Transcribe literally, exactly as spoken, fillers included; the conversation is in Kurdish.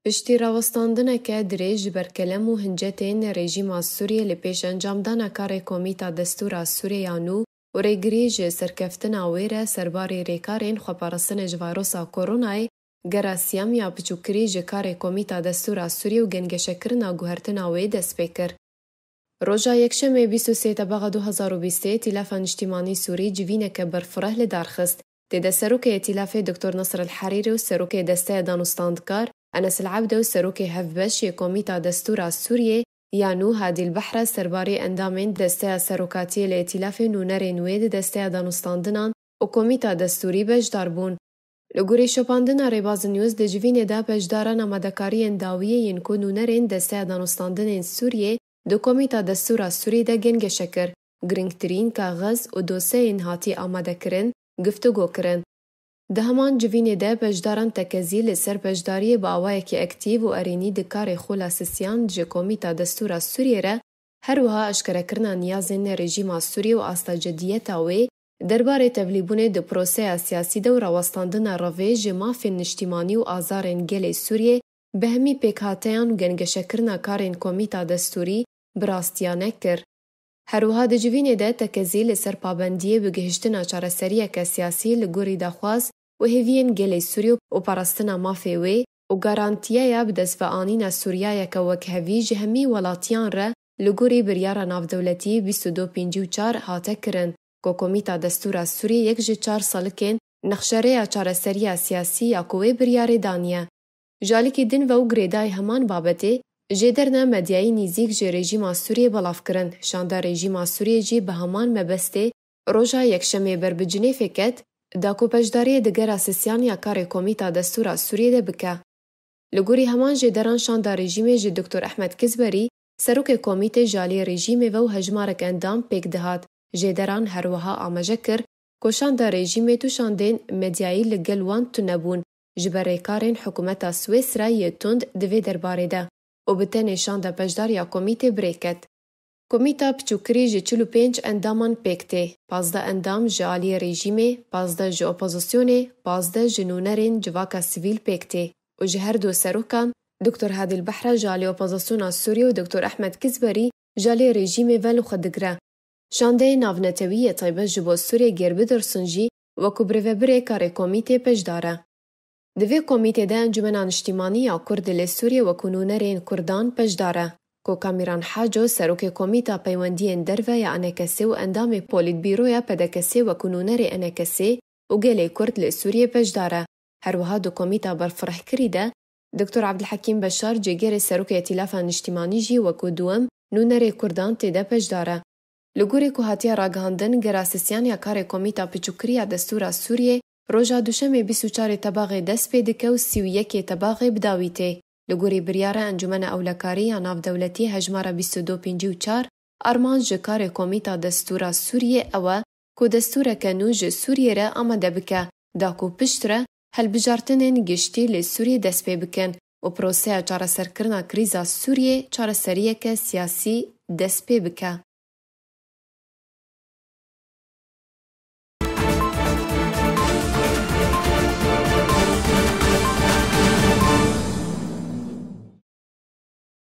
Piştî rawestandineke dirêj ji ber kelem û hincetên rejîma Sûriyê li pêş encamdana karê Komîta Destûra Sûriyê ya nû û rêgirî ji serkeftina wê re serbarê rêkarên xweparastinê ji vayrosa koronayê, gera siyam ya piçûkirî ji karê Komîta Destûra Sûriyê û gengeşekirina guhertina wê dest pê kir. Roja Yekşemê bîst û sê Tebaxa du hezar û bîstê Îtîlafa Niştîmanî Sûrî civîneke berfireh li dar xist. Tê de Serokê Îtîlafê Doktor Nasir El Herîrî û Serokê Desteya Danûstandkar Enes El Ebde û Serokê Hevbeş yê Komîta Destûra Sûriyê ya nû Hadî El Behra serbarê endamên Desteya Serokatiyê li Îtîlafê, nûnerên wê di Desteya Danûstandinan û Komîta Destûrî beşdar bûn. Li gorî şopandina Rêbaz News di civînê de beşdaran amadekariyên dawiyê yên ku nûnerên Desteya Danûstandinên Sûriyê di Komîta Destûra Sûriyê de gengeşe kir, giringtirîn kaxiz û dosyeyên hatî amadekirin, giftugo kirin. Di heman civînê de beşdaran tekezî li ser beşdariyê bi awayekî aktîf û erênî di karê xwe lasisiyan ji Komîta Destûra Sûriyê re, her wiha eşkerekirina niyazên rejîma Sûriyê û asta cediyeta wê derbarê tevlîbûnê di proseya siyasî de û rawestandina revê ji mafên niştîmanî û azarên gelê Sûriyê, bi hemî pêkhateyan û gengeşekirina karên Komîta Destûrî bi rastiyane kir. Her wiha di civînê de tekezî li ser pabendiyê bi gihiştina çareseriyeke siyasî li gorî daxwaz û hêviyên gelê Sûriyê û parastina mafê wê û garantiyeya bi dest ve anîna Sûriyayeke wekhevî ji hemî welatiyan re li gorî biryara navdewletî bîst û du pêncî û çar hate kirin, ku Komîta Destûra Sûriyê yek ji çar salikên nexşerêya çareseriya siyasî ya ku wê biryarê daniye. Ji alikê din ve û girêdayî heman babetê, jêderna medyayî nîzîk ji rejîma Sûriyê belav kirin, şanda rejîma Sûriyê jî bi heman mebestê roja Yekşemê ber bi Cinêfê ket, da ku beşdariyê di gera sisiyan ya karê Komîta Destûra Sûriyê de bike. Li gorî heman jêderan şanda rejîmê ji Doktor Ehmed Kizberî, serokê komîtê ji aliyê rejîmê ve û hejmarek endam pêk dihat. Jêderan her wiha amaje kir ku şanda rejîmê tu şandên medyayî li gel wan tune bûn, ji ber rêkarên hikûmeta Swêsra yê tund di vê derbarê de û bi tenê şanda beşdar ya komîtê bi rê ket. Komîta piçûkirî ji çil û pênc endaman pêk tê, pazdeh endam ji aliyê rejîmê, pazdeh ji opozisyonê, pazdeh ji nûnerên civaka sivîl pêk tê û ji her du serokan, Doktor Hadî El Behra ji alî opozisyona Sûriyê û Doktor Ehmed Kizberî ji alî rejîmê ve li xwe digire. Şandeyê navnetewî yê taybet ji bo Sûriyê Gerbidursun jî wekû birêvebirê karê komîtê beşdar e. Di vê komîtê de Encûmena Niştîmanî ya Kurd li Sûriyê wekû nûnerên Kurdan beşdar e, ku Kamîran Haco, serokê Komîta Peywendiyên Derve ya ENKSê û endamê Polîtbîroya PDKSê wekû nûnerê ENKSê û gelê Kurd li Sûriyê beşdar e. Her wiha di komîta berfirehkirî de Doktor Abdulhekîm Beşar, cêgerê Serokê Îtîlafa Niştîmanî jî wekû duwem nûnerê Kurdan tê de beşdar e. Li gorî ku hatiye ragihandin, gera sisiyan ya karê Komîta Piçûkirî ya Destûra Sûriyê roja Duşemê bîst û çarê Tebaxê dest pê dike û sî û yekê Tebaxê bi dawî tê. Li gorî biryara Encûmena Ewlekarî ya Navdewletî hejmara bîst û du pêncî û çar, armanc ji karê Komîta Destûra Sûriyê ew e ku destûreke nû ji Sûriyê re amade bike, da ku piştre hilbijartinên giştî li Sûriyê dest pê bikin û proseya çareserkirina krîza Sûriyê çareseriyeke siyasî dest pê bike.